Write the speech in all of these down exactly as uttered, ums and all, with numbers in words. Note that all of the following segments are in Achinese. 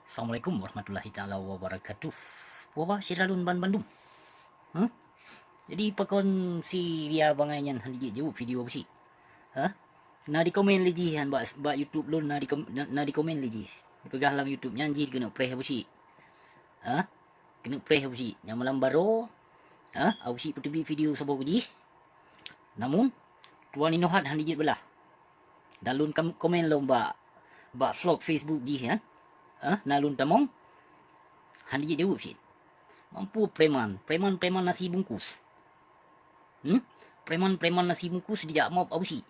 Assalamualaikum warahmatullahi taala wabarakatuh. Puah bah syedara lôn ban bandum. Hmm? Jadi pakon si Ria bangai nyan hana jijaweueb video Abusyik? Ha? Na dikomen lé jih nyan bak, bak YouTube lôn, na dikom-, na, na dikomen lé jih. Dipeugah lam YouTube nyan jih keuneuk preh Abusyik. Ha? Keuneuk preh Abusyik. Nyang malam baroe, ha? Abusyik peuteubiet video saboh keu jih. Namun tuan inoe hat hana jeuet beulah. Dan lôn kam-, komen lom bak, bak vlog Facebook jih nyan. Ha? Na lôn tamong. Hana jijaweueb cit. Mampu preman, preman-preman nasi bungkus. Hmm? Preman-preman nasi bungkus dijak mop Abusyik.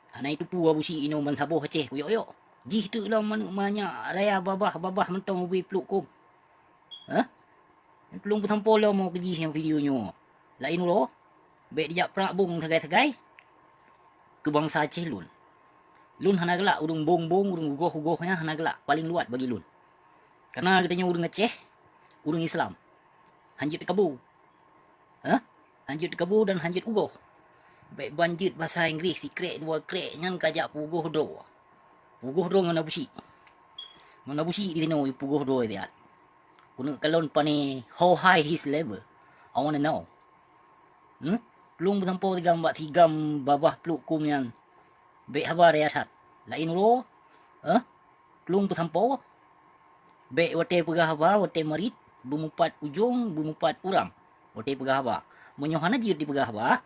Hana jiteupeue Abusyik inoe ban saboh Aceh kuyok-yok. Jih teuk lom manök manyak raya babah-babah mantong ubé pluek kôm. Hah? Tulông peusampoe lom keu jih nyang video nyoe. Laén uroe, bèk dijak prang bông sagai-sagai keu bansa Aceh lôn. Lôn hana galak ureueng bông-bông, ureueng ugoh-ugoh nyan hana galak, paleng luwat bagi lôn. Kareuna geutanyoe ureueng Aceh, ureueng Islam. Hanjeuet kabo. Hah? Hanjeuet kabo dan hanjeuet ugoh. Bèk ban jeuet basa Inggris sikrek dua krek nyan kajak peugoh droe. Peugoh droe ngon Abusyik. Ngon Abusyik disinoe peugoh droe siat. Keuneuk kalon pane how high his level. I wanna know. Hmm? Lôn peusampoe sigam bak sigam babah pluek kôm nyan. Bèk haba raya that. Laén uroe, eh? Lôn peusampoe. Bèk watèe peugah haba, watèe marit, beumupat ujông, beumupat uram. Watèe peugah haba. Meunyoe hana jeuet dipeugah haba,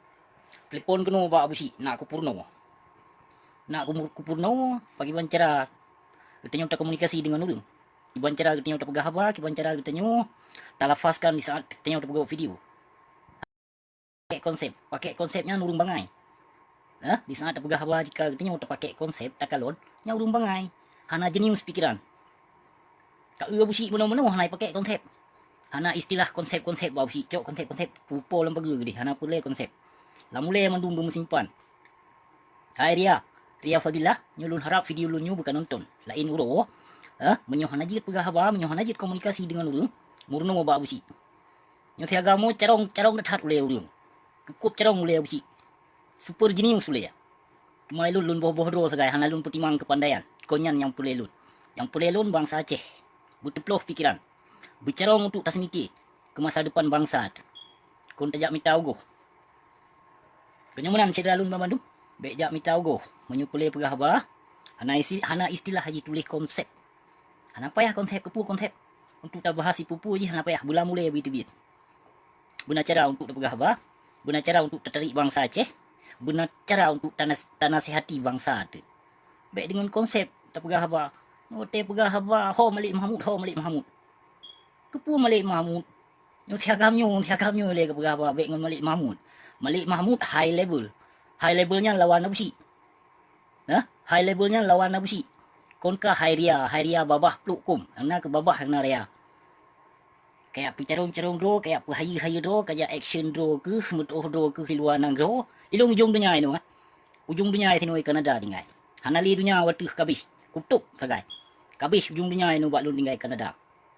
telepon keunoe bak Abusyik, nak kupeurunoe. Nak kumu-, kupeurunoe, pakriban cara geutanyoe takomunikasi deungon ureueng. Kiban cara geutanyoe tapeugah haba, kiban cara geutanyoe talafazkan di saat geutanyoe tapeugot video. Pakèk konsep. Pakèk konsep nyan ureueng bangai. Hah? Di saat tapeugah haba jika geutanyoe tapakèk konsep takalon, nyan ureueng bangai. Hana jenius pikeran. Ka eu Abusyik meunoe-meunoe hana jipakèk konsep. Hana istilah konsep-konsep bak Abusyik. Cok konsep-konsep pupo lam pageue geudeh, hana peureulèe konsep. Lam ulèe mandum beumeusimpan. Hai Ria, Ria Fadilah, nyoe lôn harap video lôn nyoe beuka nonton. Laén uroe, eh, meunyoe hana jeuet peugah haba, meunyoe hana jeuet komunikasi deungon ureueng, meurunoe bak Abusyik. Nyoe siagam nyoe carông, carông that ulèe ureueng. Cukôp carông ulèe Abusyik. Super jenius ulèe. Teuma lôn, lôn boh-boh droe sagai, hana lôn peutimang keupandaian. Kon nyan nyang peureulèe lôn. Nyang peureulèe lôn bansa Aceh. Beuteuploh pikeran. Beucarông untuk taseumiké keu masa depan bansa teuh. Kon tajak mita ugoh. Keu nyoe meunan syedara lôn banmandum, bèk jak mita ugoh. Meunyoe peureulèe peugah haba, hana isi-, hana istilah jituléh konsep. Hana payah konsep, keupeue konsep? Untuk tabahas sipeue-peue jih hana payah, beulam ulèe beuiteubiet. Beuna cara untuk tapeugah haba, beuna cara untuk tatarék bansa Aceh, beuna cara untuk tanas-, tanasihati bansa teuh. Bèk deungon konsep tapeugah haba. Watèe peugah haba, ho Malik Mahmud, ho Malik Mahmud. Keupeue Malik Mahmud? Nyoe siagam nyoe, siagam nyoe lé geupeugah haba bèk ngon Malik Mahmud. Malik Mahmud high level. High level nyan lawan Abusyik. Nah, high level nyan lawan Abusyik. Kon ka hai Ria, hai Ria babah pluek kôm, nyang na keu babah nyang na raya. Kajak peucarông-carông droe, kajak peuhayeue-hayeue droe, kajak action droe keuh, meutuoh droe keuh di luwa nanggroe. Ilôn ujông donya inoe, eh. Ujông donya sinoe Kanada tinggai. Hana lé donya watèe kabéh, kutôb sagai. Kabéh ujông donya inoe bak lôn tinggai Kanada.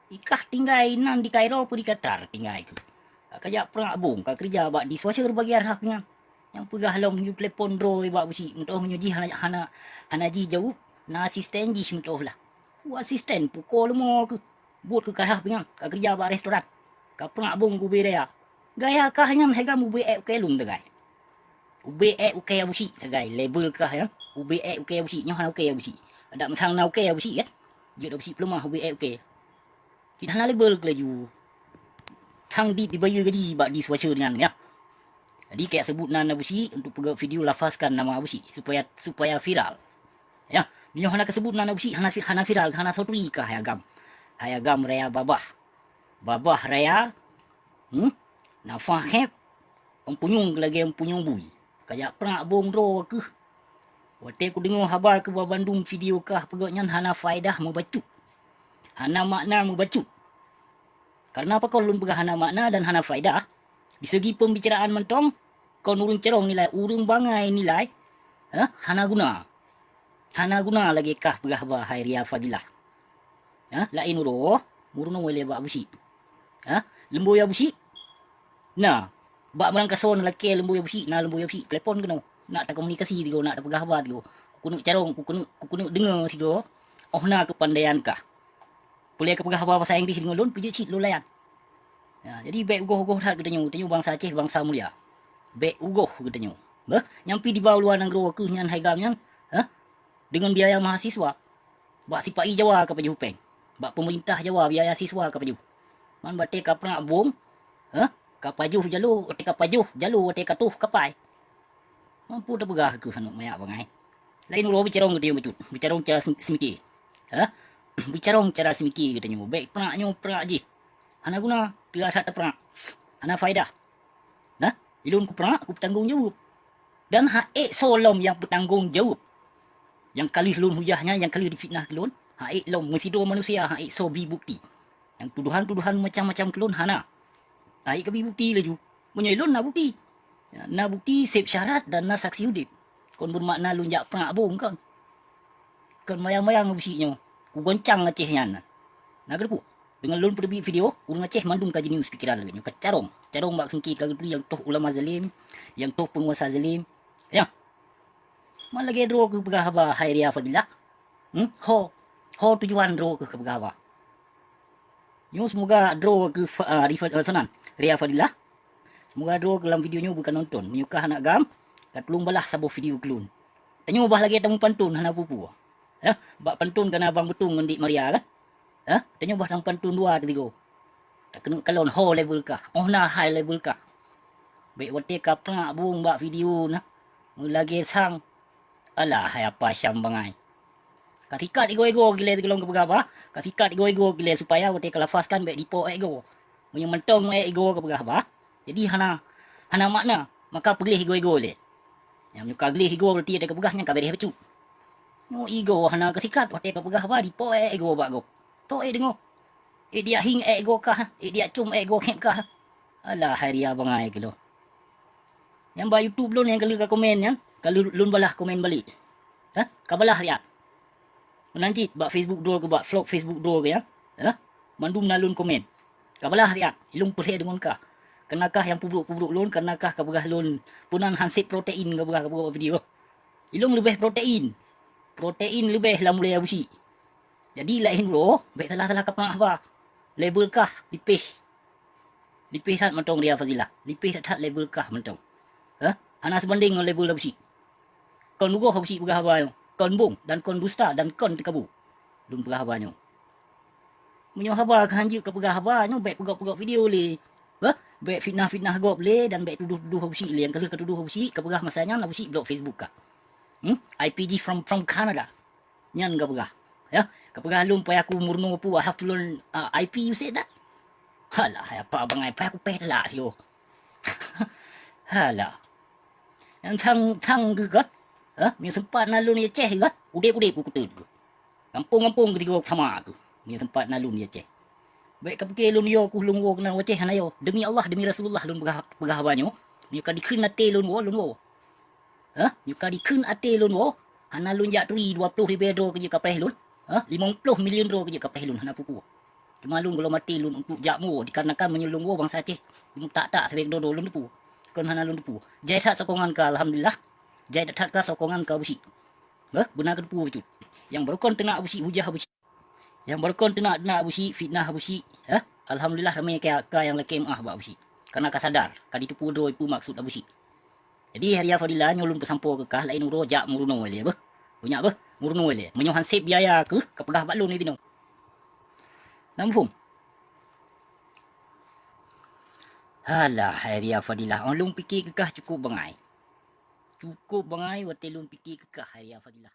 Ikah tinggai nan di Kairo peu di Qatar tinggai keuh. Ka kajak prang bông, ka keureuja bak dishwasher bagian rhah nyan. Nyang peugah lom yue telepon droe bak Abusyik, meutuoh meunyoe jih hana, hana, hana jih jaweueb, na asisten jih meutuoh lah. Peue asisten, puko leumo keuh. Buet keuh ka rhah pih nyan, ka keureuja bak restoran. Ka prang bông keu ubé raya. Gaya kah nyan hai gam ubé ék ukèe lôn sagai. Ubé ék ukèe Abusyik sagai, level kah nyan. Ubé ék ukèe Abusyik, nyoe hana ukèe Abusyik. Adak meusang na ukèe Abusyik kan? Jeuet Abusyik peuleumah ubé ék ukèe. Cit hana level keu laju. Sang di dibayeue gaji bak dishwasher nyan, ya. Jadi, kajak seubut nan Abusyik untuk peugah video, lafazkan nama Abusyik supaya, supaya viral. Ya, meunyoe hana kaseubut nan Abusyik, hana vi-, hana viral, hana soturi kah hai agam. Hai agam raya babah. Babah raya, hmm? Nafah khép, empunyueng lagèe empunyueng bui. Kajak prang bông droe keuh. Watèe kudeungoe haba keu babandum video kah peugah nyan hana faedah meubacut. Hana makna meubacut. Kareuna pakon lôn peugah hana makna dan hana faedah? Di segi pembicaraan mantong, kon ureueng carông nilai, ureueng bangai nilai, eh, hana guna. Hana guna lagèe kah peugah haba hai Ria Fadilah. Eh, laén uroe, meurunoe lé bak Abusyik. Eh, leumbôi Abusyik? Na, bak meurangkasoe na lakèe leumbôi Abusyik, na leumbôi Abusyik, telepon keunoe. Nak takomunikasi sigoe, nak tapeugah haba sigoe. Kukeuneuk carông, kukeuneuk, kukeuneuk deungoe sigoe. Oh na keupandaian kah. Kulée ka peugah haba bahasa Inggris deungon lôn, peujeuet cit lôn layan. Ya, jadi bék ugoh-ugoh that geutanyoe, tanyoe bansa Aceh bansa mulia. Bék ugoh geutanyoe. Beuh, nyang pi diba u luwa nanggroe keuh nyan hai gam nyan, hah? Deungon biaya mahasiswa. Bak sipa-i Jawa ka pajoh péng. Bak peumeurintah Jawa biaya siswa ka pajoh. Man watée ka prak bong, hah? Ka pajoh jalo, watée ka pajoh jalo, watée ka toh kapai. Mampu tapeugah keuh aneuk manyak bangai. Laén uroe beucarông geutanyoe bacut, beucarông cara sem-, seumiké. Hah? Beucarông cara seumiké geutanyoe. Bék prak nyoe prak jih. Hana guna, teuga that taprak. Hana faedah. Nah, ilôn kuprak, kupeutanggong jaweueb. Dan ha ék soe lom nyang peutanggong jaweueb. Nyang ka lheueh lôn hujah nyan, nyang ka lheueh difitnah keu lôn, ha ék lom meusidroe manusia, ha ék soe bi bukeuti. Nyang tudohan-tudohan macam-macam keu lôn hana. Ha ék kabi bukeuti laju. Meunyoe lôn na bukeuti. Ya, na bukeuti seb syarat dan na saksi udeb. Kon beumakna lôn jak prak bong kon. Kon mayang-mayang Abusyik nyoe. Kugoncang Aceh nyan. Na keuteupue? Deungon lôn peuteubiet video, ureuëng Aceh mandum ka jinius pikeran lagée nyoe. Ka carông. Carông bak seumiké ka geuturi nyang toh ulama zalim, nyang toh peunguasa zalim. Ya. Man lagée droe keuh peugah haba hai Ria Fadilah. Hmm? Ho. Ho tujuan droe keuh keupeugah haba. Nyoe seumoga droe keuh fa-, ah, Rifa-, ah, sanan, Ria Fadilah. Seumoga droe keuh lam video nyoe beuka nonton. Meunyoe kah aneuk gam, ka tulông balaih saboh video keu lôn. Tanyoe bah lagée tamu pantôn hana peue-peue. Hah? Bak pantôn ka na Bang Beutong ngon Dik Maria kan? Hah? Tanyoe bah tamu pantôn dua teuh tigo. Takeuneuk kalon ho level kah, oh na hai level kah. Bék watée ka prak bong bak video na, meulagée sang. Alah, hai apa Syam bangai. Ka sikat igoe-igoe gilée teugeulong keupeugah haba, ka sikat igoe-igoe gilée supaya watée ka lafazkan bék dipo ék igoe. Meunyoe mantong ék igoe keupeugah haba, jadi hana, hana makna, maka peugleh igoe-igoe lé. Nyang meunyoe ka gleh igoe berarti watée keupeugah nyan ka beréh bacut. Nyoe igoe hana ka sikat, watée keupeugah haba dipo ék igoe bak gob. To ék deungoe. Ék diak hieng ék igoe kah, ék diak com ék igoe khép kah. Alah, hai Ria bangai keuh lôn. Nyang bak YouTube lôn nyang ka lheueh ka komen nyan, ka lheueh lôn balaih komen balek. Hah? Ka balaih siat. Meunan cit bak Facebook droe keuh, bak vlog Facebook droe keuh nyan. Hah? Mandum na lôn komen. Ka balaih siat, ilôn peureulée deungon kah. Kareuna kah nyang peubrok-peubrok lôn, kareuna kah kapeugah lôn peunan hanseb protein kapeugah, kapeugah bak video. Ilôn leubeh protein. Protein leubeh lam ulée Abusyik. Jadi laén droe, bék salah-salah kapeunak haba. Level kah lipéh. Lipéh that mantong Ria Fadilah. Lipéh that-that level kah mantong. Hah? Hana seubandéng ngon level Abusyik. Kon ugoh Abusyik peugah haba nyoe. Kon bong dan kon dusta dan kon teukabu. Lôn peugah haba nyoe. Meunyoe haba ka hanjeuet kapeugah haba nyoe, bék peugok-peugok video lé. Hah? Bék fitnah-fitnah gob lé dan bék tudoh-tudoh Abusyik lé. Nyang ka lheueh katudoh Abusyik, kapeugah masa nyan Abusyik blok Facebook kah. Hmm? I P G from, from Canada. Nyan kapeugah. Ya, kapeugah lôn payah ku meurunoe peue, I have to learn, uh, I P, you said that? Halah, hai apa bangai, payah kupéh teulak siyoe. Halah. Nyang sang-sang geuh kan? Ha? Meunyoe seumpat na lôn di Aceh kan? Udeb-udeb ku keuteut geuh. Gampông-gampông geuh tigoe sama geuh. Meunyoe seumpat na lôn di Aceh. Bék kapike lôn yo kuh lôn woe keunan u Aceh, hana yo. Demi Allah, demi Rasulullah lôn peugah, peugah haba nyoe. Meunyoe ka dikheun até lôn woe, lôn woe. Hah? Nyoe ka dikheun até lôn woe, hana lôn jak turi dua ploh ribée droe keujeuet kapreh lôn. Hah? Limong ploh milion droe keujeuet kapreh lôn, hana peue-peue. Teuma lôn gohlom até lôn untuk jak muwoe, dikarenakan meunyoe lôn woe bansa Aceh meutak-tak sabé keudroe-droe lôn teupeu. Kon hana lôn teupeu. Jai that sokongan ka, alhamdulillah. Jai that-that ka sokongan ka Abusyik. Hah? Beuna keuteupeu bacut. Nyang barokon teunak Abusyik, hujah Abusyik. Nyang barokon teunak-teunak Abusyik, fitnah Abusyik, hah? Alhamdulillah ramé ka, ka nyang lakée meuáh bak Abusyik. Kareuna ka sadar, ka jiteupeue droe peue maksud Abusyik. Jadi, hai Ria Fadilah, nyoe lôn peusampoe keu kah, laén uroe jak meurunoe lé beuh. Beunyak beuh, meurunoe lé. Meunyoe hanseb biaya keuh, kapeugah bak lôn di sinoe. Na muphom? Halah, hai Ria Fadilah, oh lôn pike keu kah cukôp bangai. Cukôp bangai watée lôn pike keu kah, hai Ria Fadilah.